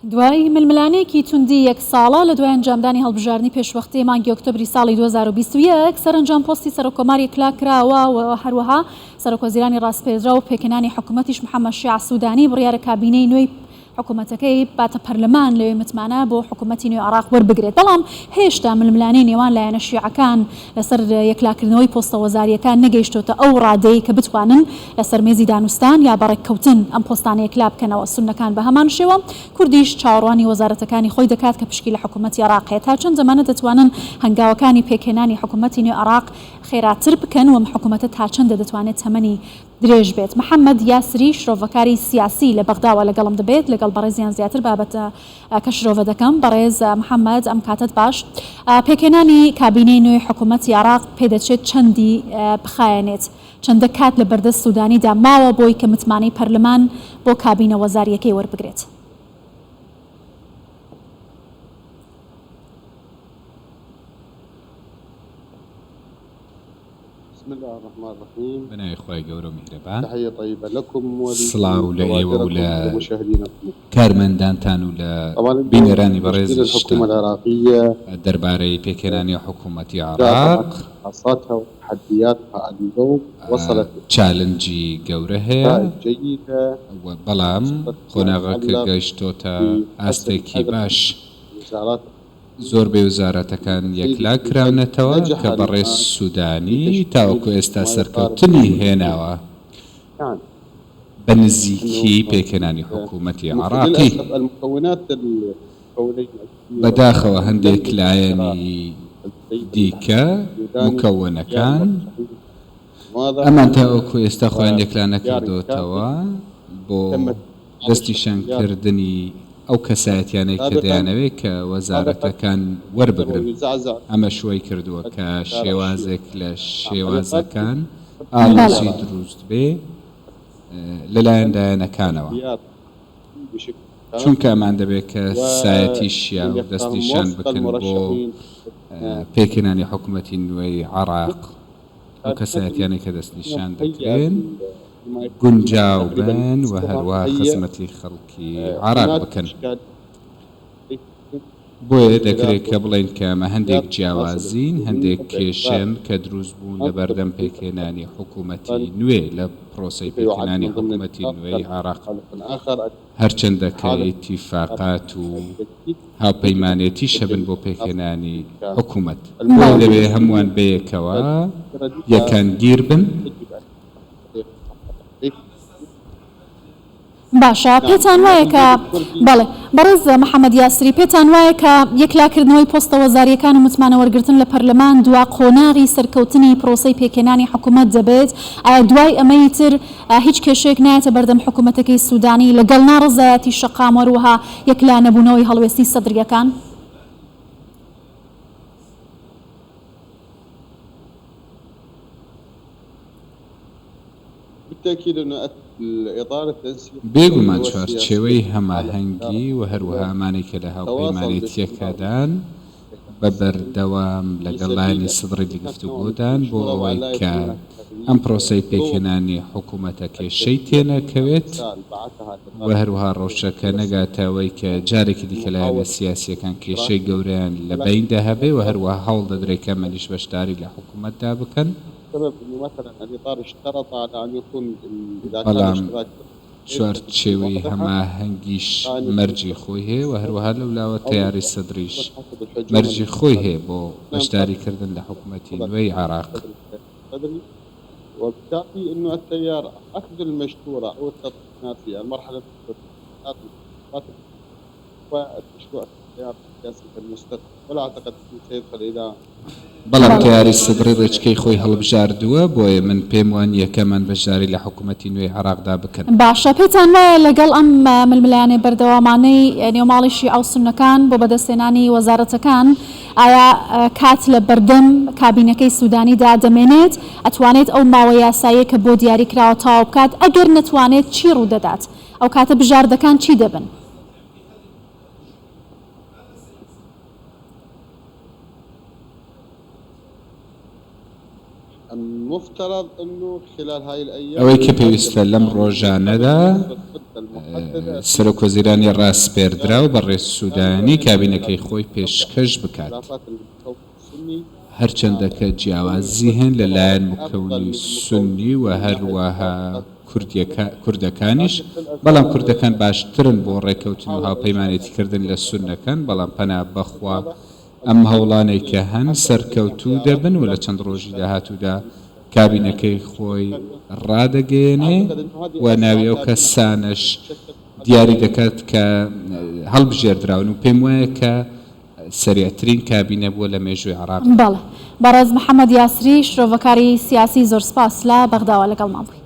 دوای ململانێیەکی توندی یەک ساڵە لە دوای ئەنجامدانی هەڵبژاردنی پێشوەختەی مانگی ئۆکتۆبری ساڵی 2021، سەرەنجام پۆستی سەرۆککۆمار یەکلاکراوە و هەروەها سەرۆکوەزیرانی ڕاسپێردراو و پێکهێنانی حکومەتیش محەممەد شیاع سوودانی بڕیارە کابینەی نوێی حکومەتەکەی بباتە پەرلەمان لەوێ متمانە بۆ حکومەتی نوێی عێراق وەربگرێت، بەڵام هێشتا ململانێی نێوان لایەنە شیعەکان لەسەر یەکلاکردنەوەی پۆستە وەزارییەکان نەگەیشتۆتە ئەو ڕادەی کە بتوانن لەسەر مێزی دانوستان یا بە ڕێککەوتن ئەم پۆستانە یەکلا بکەنەوە. سوننەکان بە هەمان شێوە، کوردیش چاوەڕوانی وەزارەتەکانی خۆی دەکات کە پشکی لە حکومەتی عێراق هەیە. تا چەند ئەمانە دەتوانن هەنگاوەکانی پێکهێنانی حکومەتی نوێی عێراق خێراتر بکەن و ئەم حکومەتە تا چەندە دەتوانێت تەمەنی درێژ بێت. محەمەد یاسری شرۆڤەکاری سیاسی لە بەغداوە لەگەڵم دەبێت، لەگەڵ بەڕێزیان زیاتر بابەتەکە شرۆڤە دەکەم. بەڕێز محەمەد ئەم کاتەت باش. پێکهێنانی کابینەی نوێی حکومەتی عێراق پێدەچێت چەندی بخایەنێت؟ چەندە کات لە بەردەست سودانیدا ماوە بۆی کە متمانەی پەرلەمان بۆ کابینە وەزارییەکەی وەربگرێت؟ بە ناوی خوای گەورە و میهرەبان. سڵاو لە ئێوە و لە کارمەندانتان و لە بینەرانی بەڕێزیشتان دەربارەی پێکهێنانی حکوومەتی عێراق. چالنجی گەورە هەیە و بەڵام قۆناغەکە گەیشتۆتە ئاستێکی باش. زۆربەی وزارەتەکان یەکلا کراونەتەوە کە بەڕێز سودانی تاوەکو ئێستا سەرکەوتنی هێناوە بە نزیکی پێکهێنانی حکومەتی عێراقی. بەداخەوە هەندێک لایەنی دیکە، مکەوەنەکان، ئەمان تاوەکو ئێستا خۆیان یەکلا نەکردۆتەوە بۆ دەستنیشانکردنی ئەو کەسایەتیانەی کە دەیانەوێت کە وەزارەتەکان وەربگرن، ئەمەش وای کردووە کە شێوازێک لە شێوازەکان ئاڵۆزی دروست بێ لەلایەن لایەنەکانەوە. چونکە ئەمان دەبێت کەسایەتی شیاو دەستنیشان بکەن بۆ پێکهێنانی حکومەتی نوێی عێراق، ئەو کەسایەتیانەی کە دەستنیشان دەکرێن گونجاو بن و هەروا خزمەتی خەڵکی عێراق بکەن. بۆیە دەکرێت کە بڵێین کە ئەمە هەندێک جیاوازین، هەندێک کێشەن کە دروست بوون لەبەردەم پێکهێنانی حکوومەتی نوێ، لە پرۆسەی پێکهێنانی حکوومەتی نوێی عێراق. هەرچەندە کە ئیتیفاقات و هاوپەیمانێتیش هەبن بۆ پێکهێنانی حکوومەت. بۆیە دەبێ هەمووان بەیەکەوە یەکانگیر بن. باشە پێتان وایە کە بەڵێ بەڕێز محەمەد یاسری پێتان وایە کە یەکلاکردنەوەی پۆستە وەزارییەکان و متمانە وەرگرتن لە پەرلەمان دوا قۆناغی سەرکەوتنی پرۆسەی پێکهێنانی حکومەت دەبێت؟ ئایا دوای ئەمە ئیتر هیچ کێشەیەک نایەتە بەردەم حکومەتەکەی سودانی لەگەڵ ناڕەزایەتی شەقام و هەروەها یەکلانەبوونەوەی هەڵوێستی سەدرییەکان؟ بێگومان چوارچێوەی هەماهەنگی و هەروەها ئەمانەی کە لە هاوپەیمانێتییەکەدان بە بەردەوام لەگەڵ لایەنی سەدڕی لە گفتوگۆدان بۆ ئەوەی کە ئەم پرۆسەی پێکهێنانی حکوومەتە کێشەی تێنەکەوێت و هەروەها ڕەوشەکە نەگاتە ئەوەی کە جارێکی دیکە لایەنە سیاسییەکان کێشەی گەورەیان لە بەیندا هەبێ و هەروەها هەوڵ دەدرێت کە ئەمانیش بەشداری لە حکوومەتدا بکەن. بەڵام چوارچێوەی هەماهەنگیش مەرجی خۆی هەیە و هەروەها لەولاوە تەیاری سەدریش مەرجی خۆی هەیە بۆ بەشداریکردن لە حکومەتی نوێی عێراق. بەڵام تەیاری سەدڕی ڕێچکەی خۆی هەڵبژاردووە، بۆیە من پێم وا نییە کە ئەمان بەشداری لە حکوومەتی نوێی عێراقدا بکەن. باشە پێتان وایە لەگەڵ ئەم ململانێ بەردەوامانەی نێو ماڵی شیعە و سوننەکان بۆ بەدەستهێنانی وەزارەتەکان، ئایا کات لە بەردەم کابینەکەی سوودانیدا دەمێنێت، ئەتوانێت ئەو ماوە یاساییەی کە بۆ دیاری کراوە تەواو بکات، ئەگەر نەتوانێت چی ڕوودەدات؟ ئەوکاتە بژاردەکان چی دەبن؟ ئەوەی کە پێویستە لەم ڕۆژانەدا سەرۆکوەزیرانی ڕاسپێردراو بەڕێز سوودانی کابینەکەی خۆی پێشکەش بکات. هەرچەندە کە جیاوازی هەن لە لایەن مکەونی سوننی و هەروەها کوردەکانیش، بەڵام کوردەکان باشترن بۆ ڕێکەوتن و هاوپەیمانێتیکردن لە سوننەکان، بەڵام پەنا بەخوا ئەم هەوڵانەی کە هەن سەرکەوتوو دەبن و لە چەند ڕۆژی داهاتوودا کابینەکەی خۆی ڕادەگەیەنێ و ناوی ئەو کەسانەش دیاری دەکات کە هەڵبژێردراون و پێم وایە کە سەریعترین کابینە بووە لە مێژووی عێراقدا. بەڵێ. بەڕێز محەمەد یاسری، شرۆڤەکاری سیاسی زۆر سپاس لە بەغداوە لەگەڵمان بووی.